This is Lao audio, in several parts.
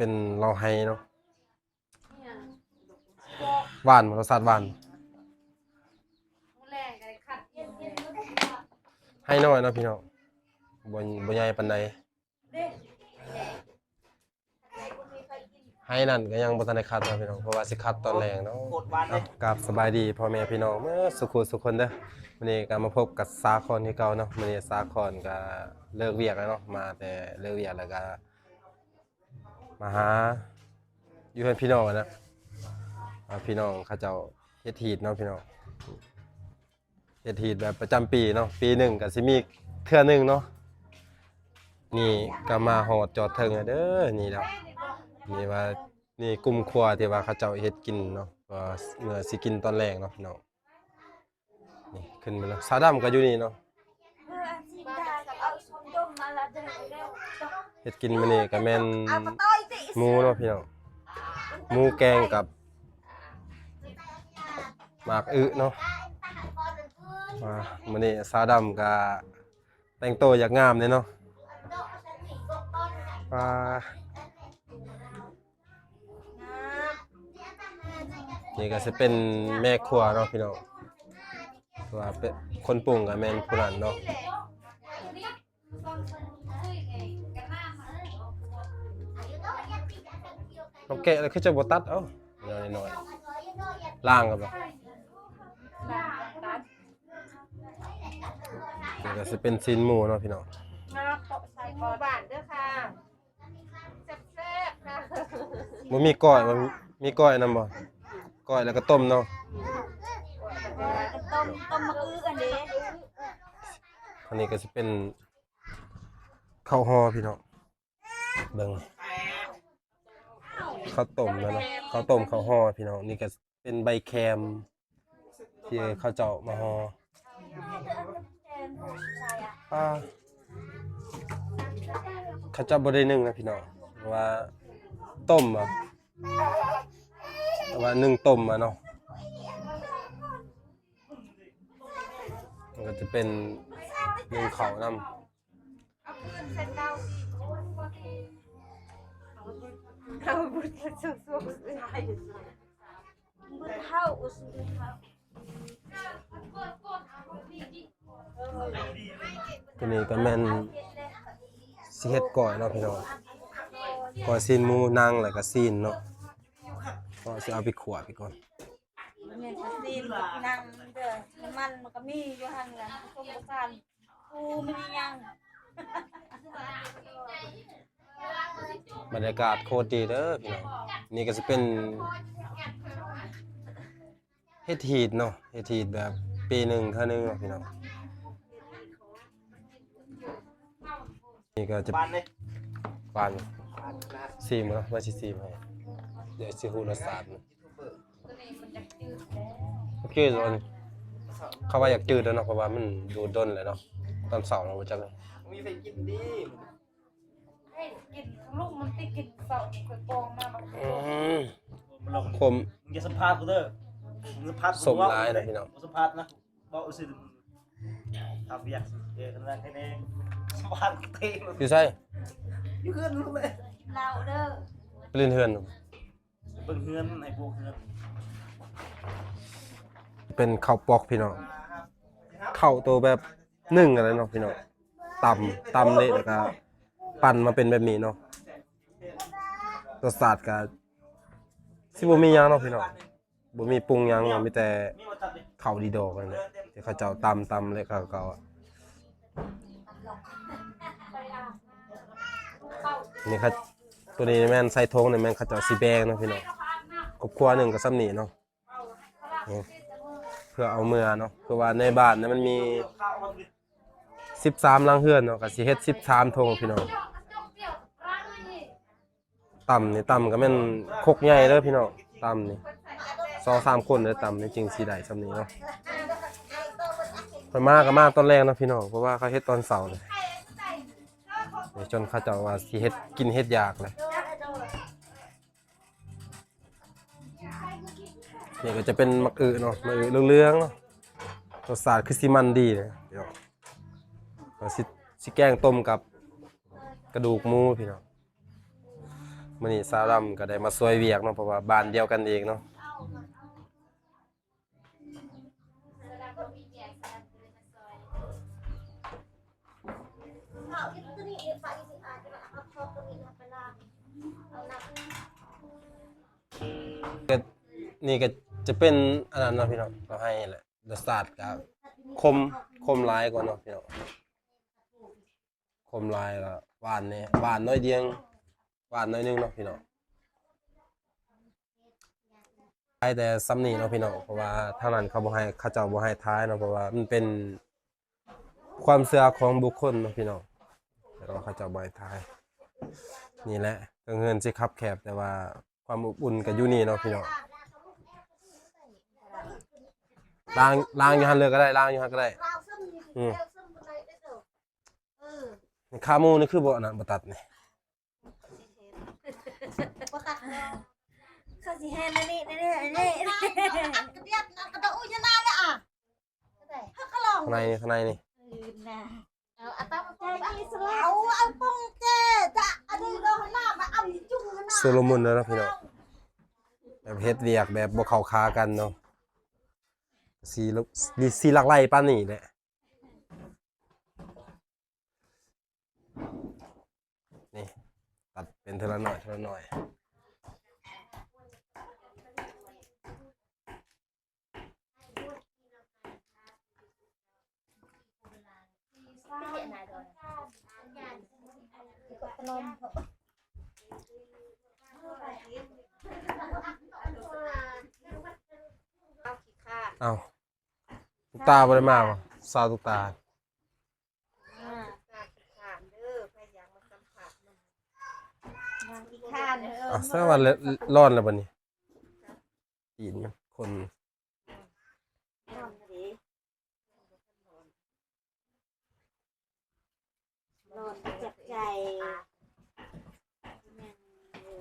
ປັນເຫຼົ້າໄຮເນາະ. ຫວານບໍ່? ລົດຊາດຫວານ. ໄຮນ້ອຍເນາະພີ່ນ້ອງ, ບໍ່ ບໍ່ໃຫຍ່ປານໃດ. ໄຮນັ້ນກໍຍັງບໍ່ທັນໄດ້ຂັດເນາະພີ່ນ້ອງ, ເພາະວ່າຊິຂັດຕອນແລງເນາະ. ເອົາ ກາບສະບາຍດີພໍ່ແມ່ພີ່ນ້ອງເບິດສຸຂູສຸຄົນເດີ. ມື້ນີ້ກໍມາພົບກັບສາຄອນຄືເກົ່າເນາະ. ມື້ນີ້ສາຄອນກໍເລີກວຽກແລ້ວເນາະ, ມາແຕ່ເລີກວຽກແລ້ວກໍ ມາຫາຢູ່ເຮືອນພີ່ນ້ອງຫັ້ນນະ. ອ່າ ພີ່ນ້ອງເຂົາເຈົ້າເຮັດຮີດເນາະພີ່ນ້ອງ, ເຮັດຮີດແບບປະຈຳປີເນາະ, ປີໜຶ່ງກໍຊິມີເທື່ອໜຶ່ງເນາະ. ນີ້ກໍມາຮອດຈອດເທິງແລ້ວເດີ. ນີ້ແຫຼະ ນີ້ວ່າ ນີ້ກຸ່ມຄົວທີ່ວ່າເຂົາເຈົ້າເຮັດກິນເນາະ, ວ່າເມື່ອຊິກິນຕອນແລງເນາະພີ່ນ້ອງ. ນີ້ຂຶ້ນມາເນາະ, ສາວດຳກໍຢູ່ນີ້ເນາະ. ເຮັດກິນມື້ນີ້ກໍແມ່ນໝູເນາະພີ່ນ້ອງ, ໝູແກງກັບໝາກອຶເນາະ. ອ່າ ມື້ນີ້ສາວດຳກໍແຕ່ງໂຕຢາກງາມເດ້ເນາະ. ອ່າ ນີ້ກໍຊິເປັນແມ່ຄົວເນາະພີ່ນ້ອງ, ວ່າເປັນຄົນປຸງກໍແມ່ນຜູ້ນັ້ນເນາະ. ເຮົາແກະແລ້ວຄືຈະບໍ່ຕັດເອົາ ນ້ອຍໆ ລ້າງກ່ອນບໍ່? ນີ້ກໍຊິເປັນຊີ້ນໝູເນາະພີ່ນ້ອງ. ໝູບ້ານເດີຄ່ະ. ແຊບໆ ຄ່ະ. ບໍ່ມີກ້ອຍ ບໍ່ມີກ້ອຍນຳບໍ່? ກ້ອຍແລ້ວກໍຕົ້ມເນາະ. ຕົ້ມ ຕົ້ມໝາກອຶອັນນີ້. ອັນນີ້ກໍຊິເປັນເຂົ້າຫໍ່ພີ່ນ້ອງ, ເບິ່ງ ເຂົ້າຕົ້ມແລ້ວເນາະ, ເຂົ້າຕົ້ມເຂົ້າຫໍ່ພີ່ນ້ອງ. ນີ້ກໍ ເປັນໃບແຄມທີ່ເຂົາເຈົ້າມາຫໍ່. ອ່າ ເຂົາເຈົ້າບໍ່ໄດ້ໜຶ້ງນະພີ່ນ້ອງ, ເພາະວ່າຕົ້ມເອົາ, ເພາະວ່າໜຶ້ງຕົ້ມເອົາເນາະ. ມັນກໍຈະເປັນໜຶ້ງເຂົ້ານຳ. ຕົວນີ້ກໍແມ່ນຊິເຮັດກ້ອຍເນາະພີ່ນ້ອງ, ກ້ອຍຊີ້ນໝູໜັງ ແລ້ວກໍຊີ້ນເນາະ, ກໍຊິເອົາໄປຂົ້ວໄປກ່ອນ. ແມ່ນກໍຊີ້ນໜັງເດີ, ມັນມັນກໍມີຢູ່ຫັ້ນແຫຼະ ປະສົມປະສານ. ກູມີຫຍັງ ບັນຍາກາດໂຄດດີເດີພີ່ນ້ອງ. ນີ້ກໍຊິເປັນເຮັດຮີດເນາະ, ເຮັດຮີດແບບປີໜຶ່ງເທື່ອໜຶ່ງເນາະພີ່ນ້ອງ. ນີ້ກໍຈະ ຫວານເດ້ ຫວານ. ຊີມເນາະ, ວ່າຊິຊີມໃຫ້ ດຽວຊິຮູ້ລົດຊາດ. ໂອເຄ ເຂົາວ່າຢາກຈືດແລ້ວເນາະ, ເພາະວ່າມັນໂດນ ໂດນແລ້ວເນາະ, ຕອນເຊົ້າເນາະ ບໍ່ຈັກ ມີໃຜກິນດີ. ເຮີ້ຍ ກິນລູກມັນຕິ ກິນເຊົ້ານີ້ ຂ້ອຍປອງມາບັກ ອືມ ຂົມ. ມຶງຢ່າສຳພາດກູເດີ, ມຶງສຳພາດກູ ສົ້ມຫຼາຍນະພີ່ນ້ອງ, ບໍ່ສຳພາດນະ. ເວົ້າຊື່ ທຳວຽກ ເອີ ທຳງານແຄ່ນີ້ ສະບາຍເຕະ. ຢູ່ໃສ? ຢູ່ເຮືອນລູກເລີຍ. ກິນເຫຼົ້າເດີ ໄປຫຼິ້ນເຮືອນ. ເບິ່ງເຮືອນ ໃຫ້ໂບກເຮືອນ. ເປັນເຂົ້າປອກພີ່ນ້ອງ, ເຂົ້າໂຕແບບໜຶ້ງຫັ້ນແຫຼະເນາະພີ່ນ້ອງ, ຕຳ ຕຳເລະ ແລ້ວກະປັ່ນມາເປັນແບບນີ້ເນາະ. ລົດຊາດກະຊິບໍ່ມີຫຍັງເນາະພີ່ນ້ອງ. ບໍ່ມີປຸງຫຍັງເນາະ, ມີແຕ່ເຂົ້າດີດອກນັ້ນແຫຼະ ທີ່ເຂົາເຈົ້າຕຳ ຕຳແລ້ວເຂົາກໍ ນີ້ ເຂົາ ຕົວນີ້ແມ່ນໃສ່ຖົງນີ້ ແມ່ນເຂົາເຈົ້າຊິແບ່ງເນາະພີ່ນ້ອງ. ຄອບຄົວໜຶ່ງກໍສ່ຳນີ້ເນາະ, ນີ້ ເພື່ອເອົາເມືອເນາະ. ຄືວ່າໃນບ້ານນະ ມັນມີສິບສາມຫຼັງເຮືອນເນາະ, ກໍຊິເຮັດສິບສາມຖົງພີ່ນ້ອງ. ຕຳນີ້ ຕຳກໍແມ່ນຄົກໃຫຍ່ເດີພີ່ນ້ອງ, ຕຳນີ້ສອງສາມຄົນເດີ, ຕຳນີ້ຈຶ່ງຊິໄດ້ສ່ຳນີ້ເນາະ. ເພິ່ນມາກໍມາຕອນແລງເນາະພີ່ນ້ອງ, ເພາະວ່າເຂົາເຮັດຕອນເຊົ້າເລີຍ, ຈົນເຂົາເຈົ້າວ່າຊິເຮັດກິນເຮັດຢາກເລີຍ. ນີ້ກໍຈະເປັນໝາກອຶເນາະ, ໝາກອຶເຫຼືອງໆເນາະ, ລົດຊາດຄືຊິມັນດີເລີຍ. ດຽວເຮົາຊິ ຊິແກງຕົ້ມກັບກະດູກໝູພີ່ນ້ອງ. ມື້ນີ້ສາວດຳກໍໄດ້ມາຊ່ວຍວຽກເນາະ ເພາະວ່າບ້ານດຽວກັນເອງເນາະ. ກໍ ນີ້ກໍຈະເປັນອັນນັ້ນເນາະພີ່ນ້ອງ ເຮົາໃຫ້ແຫຼະ. ລົດຊາດກໍຂົມ ຂົມຫຼາຍກວ່າເນາະພີ່ນ້ອງ. ຂົມຫຼາຍລະຫວານແດ່ ຫວານໜ້ອຍດຽງ ຫວານໜ້ອຍໜຶ່ງເນາະພີ່ນ້ອງ. ຂາຍແຕ່ສ່ຳນີ້ເນາະພີ່ນ້ອງ ເພາະວ່າທາງນັ້ນເຂົາບໍ່ໃຫ້ ເຂົາເຈົ້າບໍ່ໃຫ້ຖ່າຍເນາະ ເພາະວ່າມັນເປັນຄວາມເຊື່ອຂອງບຸກຄົນເນາະພີ່ນ້ອງ ແຕ່ວ່າເຂົາເຈົ້າບໍ່ໃຫ້ຖ່າຍ. ນີ້ແຫຼະ ເຖິງເຮືອນຊິຄັບແຄບ ແຕ່ວ່າຄວາມອົບອຸ່ນກໍຢູ່ນີ້ເນາະພີ່ນ້ອງ. ລ້າງ ລ້າງຢູ່ຫັ້ນເລີຍກໍໄດ້ ລ້າງຢູ່ຫັ້ນກໍໄດ້. ອືມ ນີ້ຂາໝູນີ້ຄືບໍ່ ອັນນັ້ນ ບໍ່ຕັດນີ້ ບໍ່ຕັດເນາະ ເຂົາຊິແຫ່ນອັນນີ້ ນີ້ ນີ້ ນີ້ ກະດຽດ ກະດະອຸຍະນາແລ້ວອະ ຂ້າງໃນນີ້ ຂ້າງໃນນີ້ ເອົາ ເອົາ ເອົາ ໂຊໂລມົນເດີເນາະພີ່ນ້ອງ ແບບເຮັດວຽກແບບບໍ່ເຂົ້າຂາກັນເນາະ ຊິ ຊິຫຼັກໄຫຼປານນີ້ແຫຼະ. ນີ້ ຕັດເປັນເທື່ອລະໜ້ອຍ ເທື່ອລະໜ້ອຍ. ເອົ້າ ຕຸກຕາບໍ່ໄດ້ມາບໍ່? ສາວຕຸກຕາ ອ່າ ອ່າ ແສດງວ່າຮ້ອນແລ້ວບັດນີ້ ຕີນມັນຄົນ ຮ້ອນຈັບໃຈ ແມ່ນ ເອີ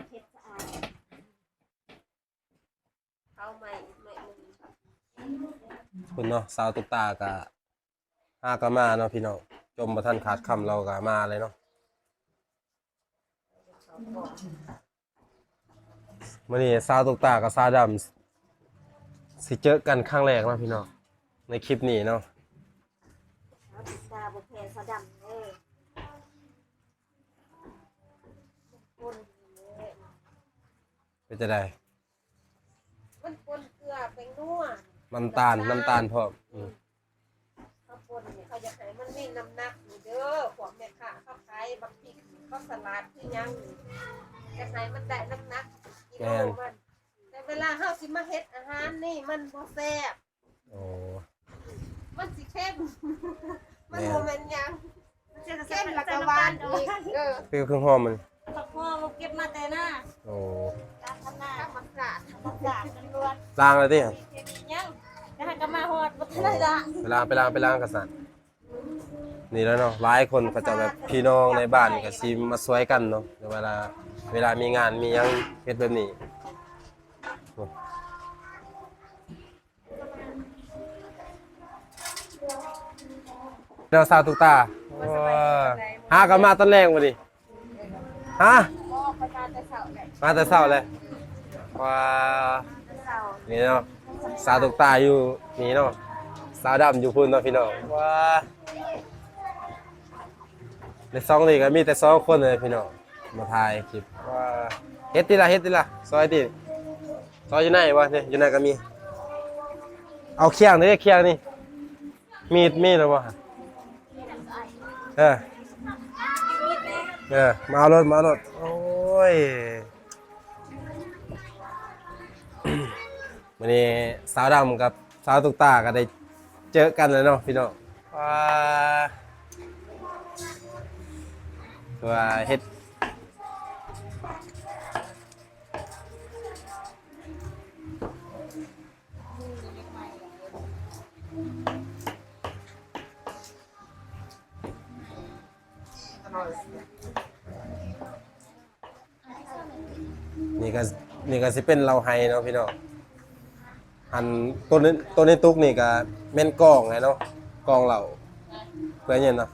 ເຮັດສະອາດ. ເອົາໃໝ່ອີກໜ້ອຍໜຶ່ງ ພຸ້ນເນາະ ສາວຕຸກຕາກະຫາກະມາເນາະພີ່ນ້ອງ ຈົ່ມບໍ່ທັນຂາດຄຳລາວກະມາເລີຍເນາະ. ມື້ນີ້ສາວຕຸກຕາກັບສາວດຳຊິເຈີກັນຄັ້ງແລກເນາະພີ່ນ້ອງ ໃນຄລິບນີ້ເນາະ. ສາວຕຸກຕາບໍ່ແພ້ສາວດຳເດີ ຄົນ ເປັນຈັ່ງໃດ? ມັນປົນເກືອແປ້ງນົວ ນ້ຳຕານ ນ້ຳຕານພ້ອມ ອືມ ເຂົາປົນນີ້ ເຂົາຢາກໃຫ້ມັນມີນ້ຳໜັກຢູ່ເດີ ພວກແມ່ຄ້າເຂົາຂາຍບັກພິກ ເຂົາສະຫຼາດຄືຫຍັງ ຢາກໃຫ້ມັນໄດ້ນ້ຳໜັກກິໂລມັນ ແຕ່ເວລາເຮົາຊິມາເຮັດອາຫານນີ້ ມັນບໍ່ແຊບ. ໂອ້ ມັນຊິເຄັມ ມັນບໍ່ແມ່ນຫຍັງ ເຄັມແລ້ວກໍຫວານອີກ ເອີ ຄື ຄືຫອມມັນ ຜັກຫອມເກັບມາແຕ່ນາ ໂອ້ ຕາມທຳນາ ທຳມະຊາດ ທຳມະຊາດລ້ວນໆ ລ້າງແລ້ວຕິ? ຍັງ ແຕ່ຫາກະມາຮອດບໍ່ທັນໄດ້ລ້າງ ໄປລ້າງ ໄປລ້າງ ໄປລ້າງກະສັນ. ນີ້ແຫຼະເນາະ ຫຼາຍຄົນເຂົາເຈົ້າແບບພີ່ນ້ອງໃນບ້ານກໍຊິມາຊ່ວຍກັນເນາະ ເວລາ ເວລາມີງານມີຫຍັງເຮັດແບບນີ້. ເດີສາວຕຸກຕາ ໂອ້ ຫາກັນມາຕອນແລງມື້ນີ້ ຮະ ມາແຕ່ເຊົ້າແຫຼະ ວ່າ ນີ້ເນາະ ສາວຕຸກຕາຢູ່ນີ້ເນາະ ສາວດຳຢູ່ພຸ້ນເນາະພີ່ນ້ອງ ວ່າ ໃນຊ່ອງນີ້ກໍມີແຕ່ສອງຄົນເລີຍພີ່ນ້ອງ ມາຖ່າຍຄລິບ ວ່າ ເຮັດຕິລະ ເຮັດຕິລະ ຊອຍຕິ ຊອຍຢູ່ໃນບໍ່? ນີ້ ຢູ່ໃນກໍມີ ເອົາຂຽງນີ້ ຂຽງນີ້ ມີດ ມີດແລ້ວບໍ່? ເອີ ເອີ ມາເອົາໂລດ ມາເອົາໂລດ ໂອ້ຍ. ມື້ນີ້ສາວດຳກັບສາວຕຸກຕາກໍໄດ້ເຈີກັນແລ້ວເນາະພີ່ນ້ອງ ວ່າ ວ່າເຮັດ ນີ້ກໍ ນີ້ກໍຊິເປັນເລົ້າໄຮ່ເນາະພີ່ນ້ອງ ອັນ ໂຕນີ້ ໂຕນີ້ຕຸກນີ້ກໍແມ່ນກອງແຫຼະເນາະ ກອງເຫຼົ້າ ເພື່ອເຢັນເນາະ.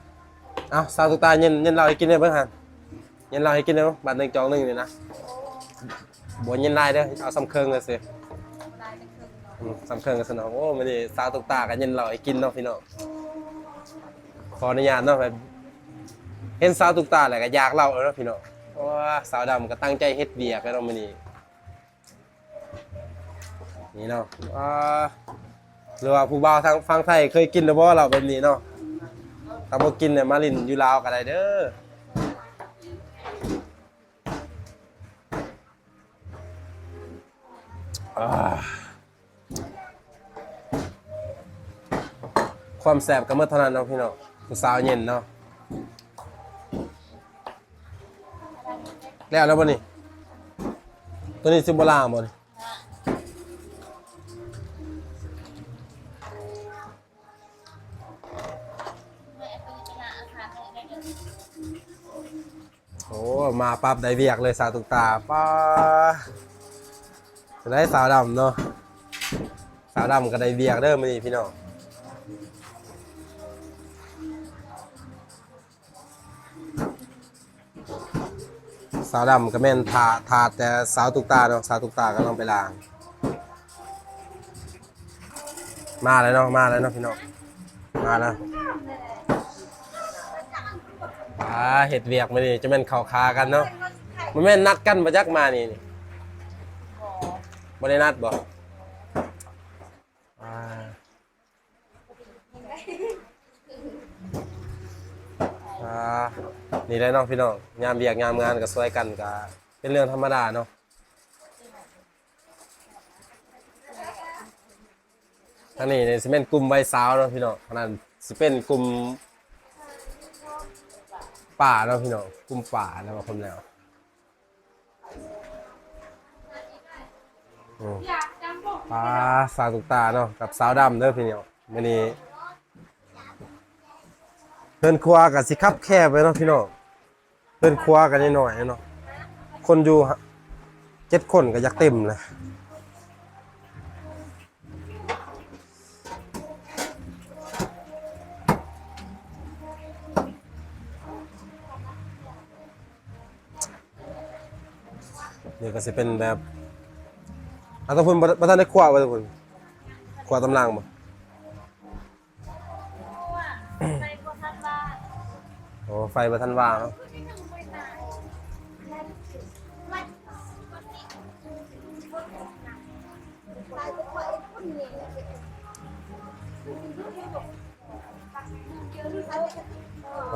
ເອົາ ສາວຕຸກຕາ ເຢັນ ເຢັນເຫຼົ້າໃຫ້ກິນແດ່ເບິ່ງຫັ້ນ. ຍັນເຫຼົ້າໃຫ້ກິນເດີ ບາດໜຶ່ງຈອກໜຶ່ງນີ້ນະ. ບໍ່ຍັນຫຼາຍເດີ ເອົາສ່ຳເຄິ່ງຊື່ໆ. ອືມ ສ່ຳເຄິ່ງກໍຊັ້ນເນາະ. ໂອ້ ມື້ນີ້ສາວຕຸກຕາກໍຍັນເຫຼົ້າໃຫ້ກິນເນາະພີ່ນ້ອງ. ຂໍອະນຸຍາດເນາະ ແບບເຫັນສາວຕຸກຕາແລ້ວກໍຢາກເຫຼົ້າເນາະພີ່ນ້ອງ. ເພາະວ່າສາວດຳກໍຕັ້ງໃຈເຮັດວຽກແລ້ວເນາະມື້ນີ້. ນີ້ເນາະ ອ່າ ຫຼືວ່າຜູ້ບ່າວທາງຝັ່ງໄທເຄີຍກິນແລ້ວບໍ່ເຫຼົ້າແບບນີ້ເນາະ? ຖ້າບໍ່ກິນເນຍ ມາຫຼິ້ນຢູ່ລາວກໍໄດ້ເດີ. ອ່າ ຄວາມແຊບກໍໝົດເທົ່ານັ້ນເນາະພີ່ນ້ອງ. ຜູ້ສາວເຢັນເນາະ. ແລ້ວແລ້ວບໍ່ນີ້? ຕົວນີ້ຊິບໍ່ລ້າງບໍ່ນີ້? ໂອ້ ມາປັບໄດ້ວຽກເລີຍສາວຕຸກຕາ. ປ້າ ຈະໄດ້ສາວດຳເນາະ. ສາວດຳກໍໄດ້ວຽກເດີມື້ນີ້ພີ່ນ້ອງ. ສາວດຳກໍແມ່ນຖ້າ ຖ້າແຕ່ສາວຕຸກຕາເນາະ. ສາວຕຸກຕາກໍຕ້ອງໄປລ້າງ. ມາແລ້ວເນາະ ມາແລ້ວເນາະພີ່ນ້ອງ ມາແລ້ວ. ອ່າ ເຮັດວຽກມື້ນີ້ຈະແມ່ນເຂົ້າຂາກັນເນາະ. ບໍ່ແມ່ນນັດກັນບໍ່ຈັກມານີ້ ນີ້? ບໍ່ໄດ້ນັດບໍ່? ອ່າ ອ່າ ນີ້ແຫຼະເນາະພີ່ນ້ອງ ຍາມວຽກຍາມງານກໍຊ່ວຍກັນ ກໍເປັນເລື່ອງທຳມະດາເນາະ. ທາງນີ້ນີ້ຊິແມ່ນກຸ່ມໄວສາວເນາະພີ່ນ້ອງ. ທາງນັ້ນຊິເປັນກຸ່ມປ້າເນາະພີ່ນ້ອງ ກຸ່ມປ້າແລ້ວວ່າຄົນແລ້ວ. ອືມ ອ່າ ສາວຕຸກຕາເນາະ ກັບສາວດຳເດີພີ່ນ້ອງ. ມື້ນີ້ເຮືອນຄົວກໍຊິຄັບແຄບໄວ້ເນາະພີ່ນ້ອງ. ເຮືອນຄົວກໍນ້ອຍໆເນາະ ຄົນຢູ່ເຈັດຄົນກໍຢາກເຕັມແຫຼະ. ນີ້ກໍຊິເປັນແບບ ອ່າ ຕະພຸ້ນບໍ່ ບໍ່ທັນໄດ້ຄົວບໍ່ ຕະພຸ້ນ ຄົວຕຳລັງບໍ່? ໂອ້ ໄຟບໍ່ທັນວ່າງເນາະ.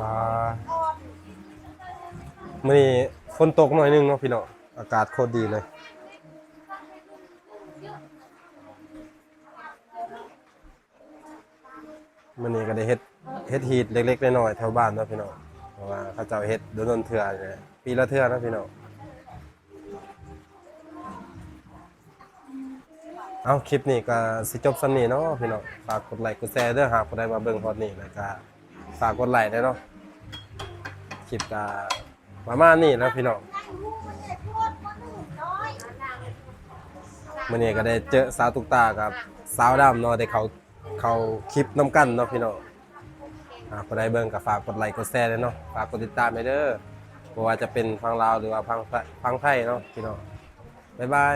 ວ້າ ມື້ນີ້ຝົນຕົກໜ້ອຍໜຶ່ງເນາະພີ່ນ້ອງ ອາກາດໂຄດດີເລີຍ. ມື້ນີ້ກໍໄດ້ເຮັດ ເຮັດຮີດເລັກໆນ້ອຍໆແຖວບ້ານເນາະພີ່ນ້ອງ ເພາະວ່າເຂົາເຈົ້າເຮັດດົນໆເທື່ອນີ້ແຫຼະ ປີລະເທື່ອເນາະພີ່ນ້ອງ. ເອົາ ຄລິບນີ້ກໍຊິຈົບສ່ຳນີ້ເນາະພີ່ນ້ອງ. ຝາກກົດໄລກົດແຊເດີ ຫາກຜູ້ໃດມາເບິ່ງຮອດນີ້ ແລ້ວກໍຝາກກົດໄລແດ່ເນາະ. ຄລິບກໍປະມານນີ້ແຫຼະພີ່ນ້ອງ. ມື້ນີ້ກໍໄດ້ເຈີສາວຕຸກຕາກັບສາວດຳເນາະ ໄດ້ເຂົ້າ ເຂົ້າຄລິບນຳກັນເນາະພີ່ນ້ອງ. ອ່າ ຜູ້ໃດເບິ່ງກໍຝາກກົດໄລກົດແຊແດ່ເນາະ ຝາກກົດຕິດຕາມແດ່ເດີ ບໍ່ວ່າຈະເປັນຝັ່ງລາວ ຫຼືວ່າຝັ່ງ ຝັ່ງໄທເນາະພີ່ນ້ອງ. ບາຍບາຍ.